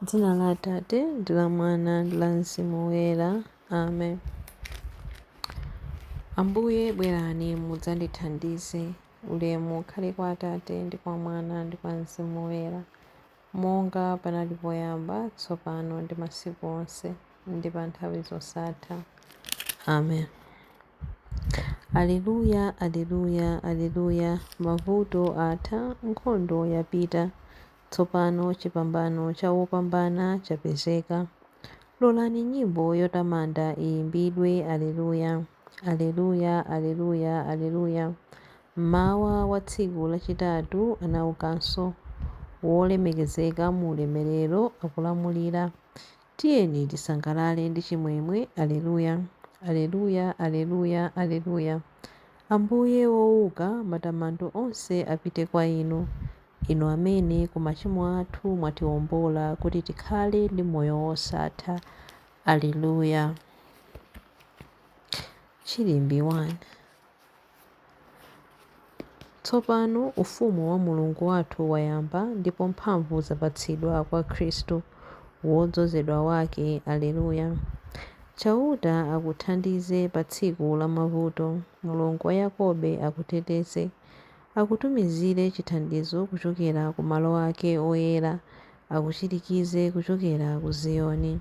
Dzina la Atate ndi la Mwana ndi la Mzimu Woyera. Amen. Ambuye, bwerani mudzandithandize. Ulemu ukhale kwa Atate ndi kwa Mwana ndi kwa Mzimu Woyera, monga panali poyamba, tsopano ndi masiku onse, ndi pa nthawi zosatha. Amen. Aleluya, aleluya, aleluya! Mavuto atha, nkhondo yapita. Tsopano chipambano cha wopambana chapezeka. Lolani nyimbo yotamanda iyimbidwe. Aleluya, aleluya, aleluya, aleluya! Mmawa wa tsiku lachitatu anaukanso, wolemekezeka mu ulemerero akulamulira. Tiyeni tisangalale ndi chimwemwe. Aleluya, aleluya, aleluya, aleluya! Ambuye wouka, matamando onse apite kwa inu, inu amene ku machimo athu mwatiwombola kuti tikhale ndi moyo wosatha. Aleluya. Chilimbi 1. Tsopano ufumu wa Mulungu wathu wayamba ndipo mphamvu zapatsidwa kwa Khristu, wodzozedwa wake. Aleluya. Chauta akuthandize pa tsiku la mavuto, Mulungu wa Yakobe akuteteze. Akutumizire chithandizo kuchokera ku malo ake oyera, akuchirikize kuchokera ku Ziyoni.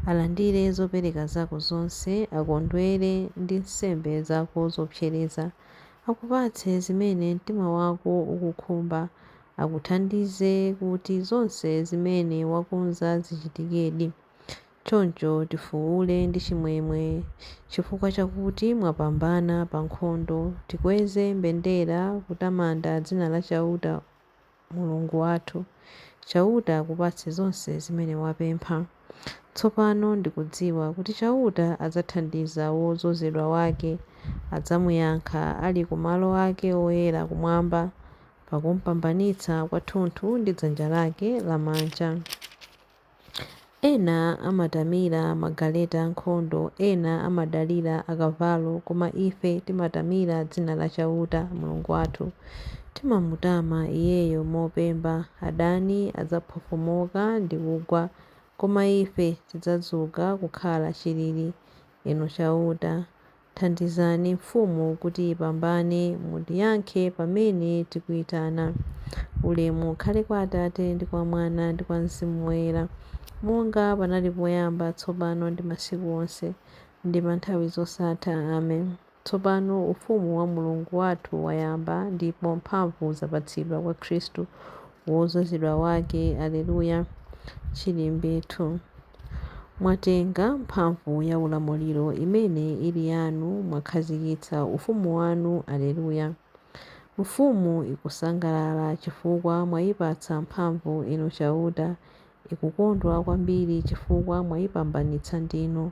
Alandire zopereka zako zonse, akondwere ndi nsembe zako zopsereza. Akupatse zimene mtima wako ukukhumba, akuthandize kuti zonse zimene wakonza zichitikedi. Choncho tifuwule ndi chimwemwe chifukwa chakuti mwapambana pa nkhondo. Tikweze mbendera kutamanda dzina la Chauta Mulungu wathu. Chauta akupatse zonse zimene wapempha. Tsopano ndikudziwa kuti Chauta adzathandiza wodzozedwa wake, adzamuyankha ali ku malo ake oyera kumwamba, pakumpambanitsa kwathunthu ndi dzanja lake lamanja. Ena amatamira magaleta ankhondo, ena amadalira akavalo, koma ife timatamira dzina la Chauta Mulungu wathu. Timamutama Iyeyo mopemba. Adani adzaphofomoka ndi kugwa, koma ife tidzadzuka kukhala chilili. Inu Chauta, thandizani mfumu kuti ipambane, mutiyankhe pamene tikuyitana. Ulemu ukhale kwa Atate ndi kwa Mwana ndi kwa Mzimu Woyera, monga panali poyamba, tsopano ndi masiku onse, ndi pa nthawi zosatha. Amen. Tsopano ufumu wa Mulungu wathu wayamba ndipo mphamvu zapatsidwa kwa Khristu, wodzozedwa wake. Aleluya. Chilimbi 2. Mwatenga mphamvu ya ulamuliro imene ili yanu, mwakhazikitsa ufumu wanu. Aleluya. Mfumu ikusangalala chifukwa mwayipatsa mphamvu inu Chauta, ikukondwa kwambiri chifukwa mwayipambanitsa ndinu.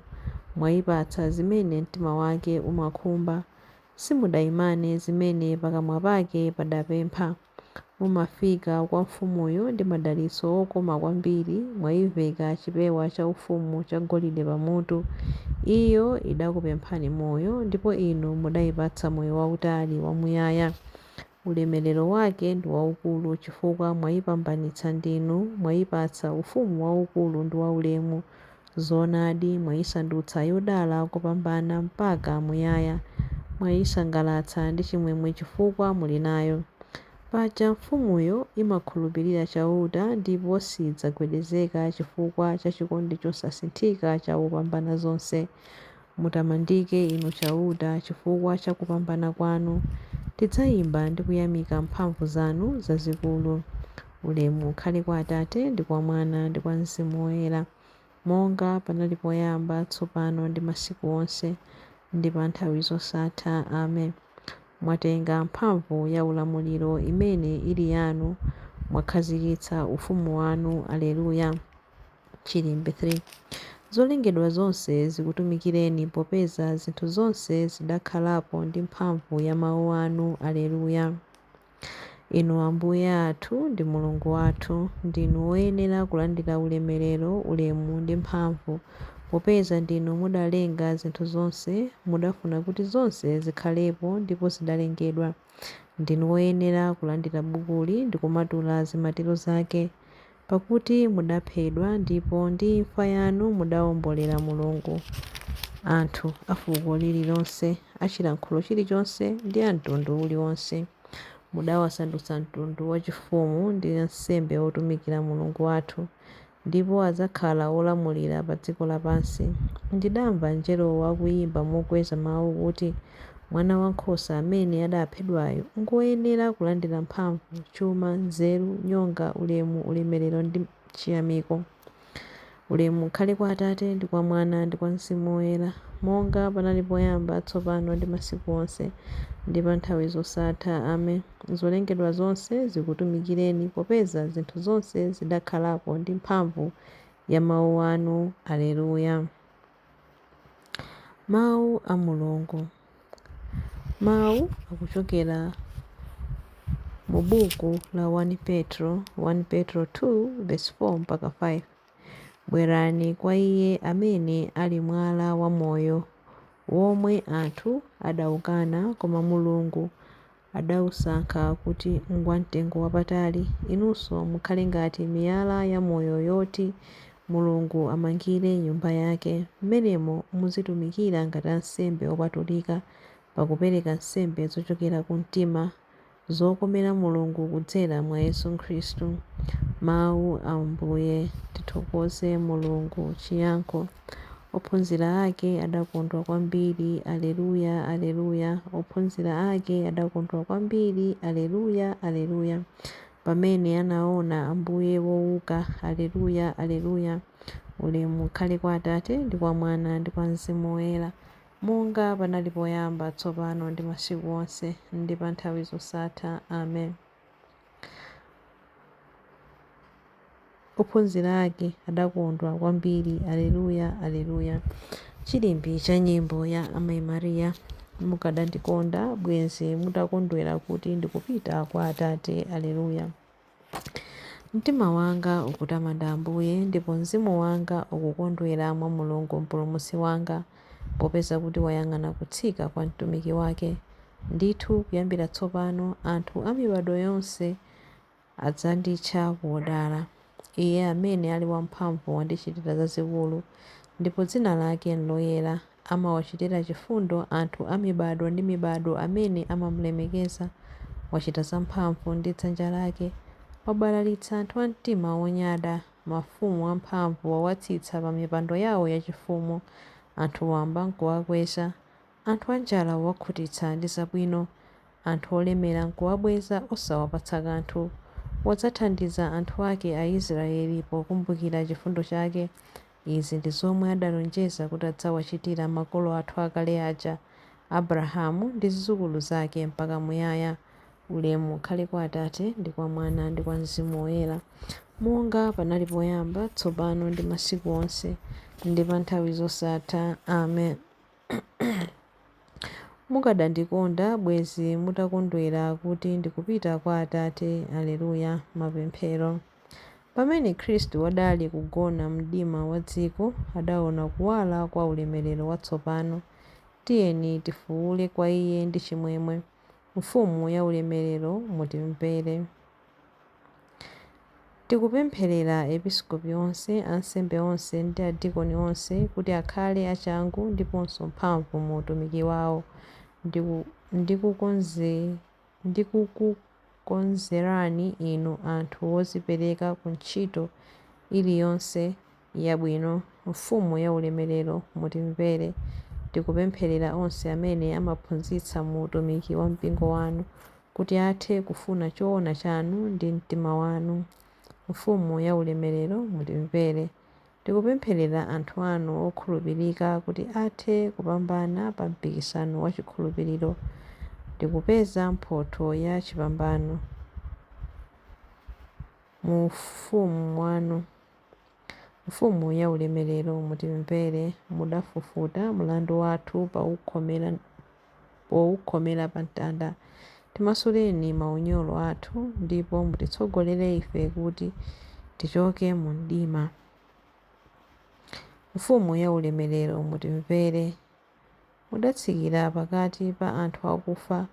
Mwayipatsa zimene mtima wake umakhumba, simudayimane zimene pakamwa pake padapempha. Mumafika kwa mfumuyo ndi madalitso okoma kwambiri, mwayiveka chipewa chaufumu chagolide pamutu. Iyo idakupemphani moyo, ndipo inu mudayipatsa moyo wautali wamuyaya. Ulemerero wake ndi waukulu chifukwa mwayipambanitsa ndinu, mwayipatsa ufumu waukulu ndi waulemu. Zoonadi mwayisandutsa yodala kopambana mpaka muyaya, mwayisangalatsa ndi chimwemwe chifukwa muli nayo. Paja mfumuyo imakhulupirira Chauta ndipo sidzagwedezeka chifukwa cha chikondi chosasinthika cha Wopambana zonse. Mutamandike inu Chauta chifukwa cha kupambana kwanu. Tidzayimba ndi kuyamika mphamvu zanu zazikulu. Ulemu ukhale kwa Atate ndi kwa Mwana ndi kwa Mzimu Woyera, monga panali poyamba, tsopano ndi masiku onse, ndi pa nthawi zosatha. Amen. Mwatenga mphamvu ya ulamuliro imene ili yanu, mwakhazikitsa ufumu wanu. Aleluya. Chilimbi 3. Zolengedwa zonse zikutumikireni, popeza zinthu zonse zidakhalapo ndi mphamvu ya mawu anu. Aleluya. Inu Ambuye athu ndi Mulungu wathu, ndinu woyenera kulandira ulemerero, ulemu ndi mphamvu, popeza ndinu mudalenga zinthu zonse, mudafuna kuti zonse zikhalepo ndipo zidalengedwa. Ndinu woyenera kulandira bukuli ndi kumatula zimatiro zake. Pakuti mudaphedwa, ndipo ndi imfa yanu mudawombolera Mulungu anthu a fuko lililonse, a chilankhulo chilichonse ndi a mtundu uliwonse. Mudawasandutsa mtundu wachifumu ndi ansembe otumikira Mulungu wathu, ndipo adzakhala olamulira pa dziko lapansi. Ndidamva angelowo akuyimba mokweza mau kuti, Mwanawankhosa amene adaphedwayu ngwoyenera kulandira mphamvu, chuma, nzeru, nyonga, ulemu, ulemerero ndi chiyamiko. Ulemu ukhale kwa Atate ndi kwa Mwana ndi kwa Mzimu Woyera, monga panali poyamba, tsopano ndi masiku onse, ndi pa nthawi zosatha. Amen. Zolengedwa zonse zikutumikireni, popeza zinthu zonse zidakhalapo ndi mphamvu ya mawu anu. Alleluya. Mawu a Mulungu. Mawu akuchokera mu buku la 1 Petro, 1 Petro 2 verse 4 mpaka 5. Bwerani kwa Iye amene ali mwala wamoyo, womwe anthu adawukana, koma Mulungu adawusankha kuti ngwamtengo wapatali. Inunso mukhale ngati miyala yamoyo yoti Mulungu amangire nyumba yake. Mmenemo muzitumikira ngati ansembe opatulika, pakupereka nsembe zochokera ku mtima, zokomera Mulungu kudzera mwa Yesu Khristu. Mawu a Ambuye. Tithokoze Mulungu. Chiyankho. Ophunzira ake adakondwa kwambiri. Alleluya, Alleluya. Ophunzira ake adakondwa kwambiri. Alleluya, Alleluya. Pamene anaona Ambuye wouka. Alleluya, Alleluya. Ulemu ukhale kwa Atate ndi kwa Mwana ndi kwa Mzimu Woyera, monga panali poyamba, tsopano ndi masiku onse, ndi pa nthawi zosatha. Amen. Ophunzira ake adakondwa kwambiri. Alleluya, Alleluya. Chilimbi cha nyimbo ya Amayi Mariya. Mukadandikonda, bwenzi mutakondwera kuti ndikupita kwa Atate. Alleluya. Mtima wanga ukutamanda Ambuye, ndipo mzimu wanga ukukondwera mwa Mulungu Mpulumutsi wanga, popeza kuti wayang'ana kutsika kwa mtumiki wake. Ndithu kuyambira tsopano anthu a mibadwo yonse adzanditcha wodala. Iye amene ali wamphamvu wandichitira zazikulu, ndipo dzina lake nloyera. Amawachitira chifundo anthu a mibadwo ndi mibadwo amene amamulemekeza. Wachita zamphamvu ndi dzanja lake, wabalalitsa anthu a mtima wonyada. Mafumu amphamvu wawatsitsa pa mipando yawo yachifumu, anthu wamba nkuwakweza. Anthu anjala wawakhutitsa ndi zabwino, anthu olemera nkuwabweza osawapatsa kanthu. Wadzathandiza anthu ake Aisraeli pokumbukira chifundo chake. Izi ndi zomwe adalonjeza kuti adzawachitira makolo athu akale aja, Abrahamu ndi zidzukulu zake mpaka muyaya. Ulemu ukhale kwa Atate ndi kwa Mwana ndi kwa Mzimu Woyera, monga panali poyamba, tsopano ndi masiku onse, ndi pa nthawi zosatha. Amen. Mukadandikonda, bwenzi mutakondwera kuti ndikupita kwa Atate. Alleluya. Mapemphero. Pamene Khristu adali kugona mdima wa dziko, adaona kuwala kwa ulemerero watsopano. Tiyeni tifuwule kwa Iye ndi chimwemwe. Mfumu ya ulemerero, mutimvere. Tikupempherera episkopi onse, ansembe onse ndi adikoni onse kuti akhale achangu ndiponso mphamvu mu utumiki wawo, ndikukukonzerani inu anthu odzipereka ku ntchito iliyonse yabwino. Mfumu ya ulemerero, mutimvere. Tikupempherera onse amene amaphunzitsa mu utumiki wa mpingo wanu, kuti athe kufuna choona chanu ndi mtima wanu. Mfumu ya ulemerero, mutimvere. Tikupempherera anthu anu okhulupirika kuti athe kupambana pa mpikisano wa chikhulupiriro ndi kupeza mphotho ya chipambano mu ufumu wanu. Mfumu ya ulemerero, mutimvere. Mudafufuta mlandu wathu powukhomera pa mtanda. Timasuleni maunyolo athu, ndipo mutitsogolere ife kuti tichoke mu mdima. Mfumu ya ulemerero, mutimvere. Mudatsikira pakati pa anthu akufa,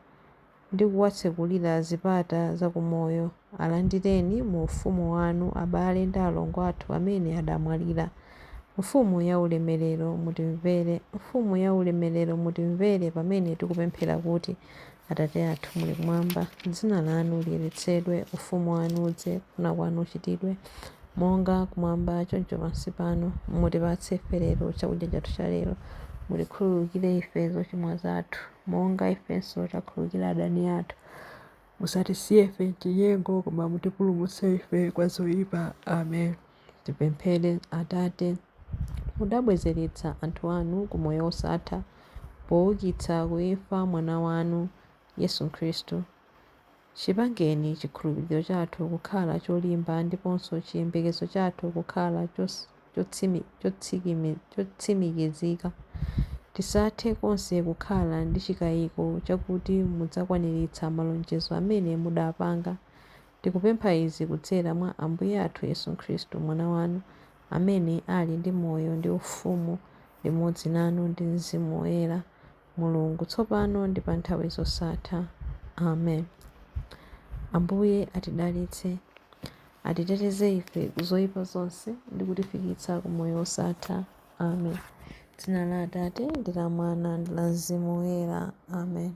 ndi kuwatsekulira zipata za kumoyo. Alandireni mu ufumu wanu abale ndi alongo athu amene adamwalira. Mfumu ya ulemerero, mutimvere. Mfumu ya ulemerero, mutimvere pamene tikupemphera kuti, Atate athu muli kumwamba, dzina lanu liyeretsedwe, ufumu wanu udze, kufuna kwanu kuchitidwe, monga kumwamba choncho pansi pano. Mutipatse ife lero chakudya chathu cha lero. Mutikhululukire ife zochimwa zathu, monga ifenso takhululukira adani athu. Musatisiye ife m'chinyengo, koma mutipulumutse ife kwa zoyipa. Amen. Tipemphere. Atate, mudabwezeretsa anthu anu ku moyo wosatha poukitsa kuimfa Mwana wanu, Yesu Khristu. Chipangeni chikhulupiriro chathu kukhala cholimba ndiponso chiyembekezo chathu kukhala chotsimikizika. Tisathe konse kukhala ndi chikayiko chakuti mudzakwaniritsa malonjezo amene mudapanga. Tikupempha izi kudzera mwa Ambuye athu Yesu Khristu, Mwana wanu, amene ali ndi moyo ndi ufumu limodzi nanu ndi Mzimu Woyera, Mulungu, tsopano ndi pa nthawi zosatha. Amen. Ambuye atidalitse, atiteteze ife ku zoyipa zonse ndi kutifikitsa ku moyo wosatha. Amen. Dzina la Atate ndi la Mwana ndi la Mzimu Woyera. Amen.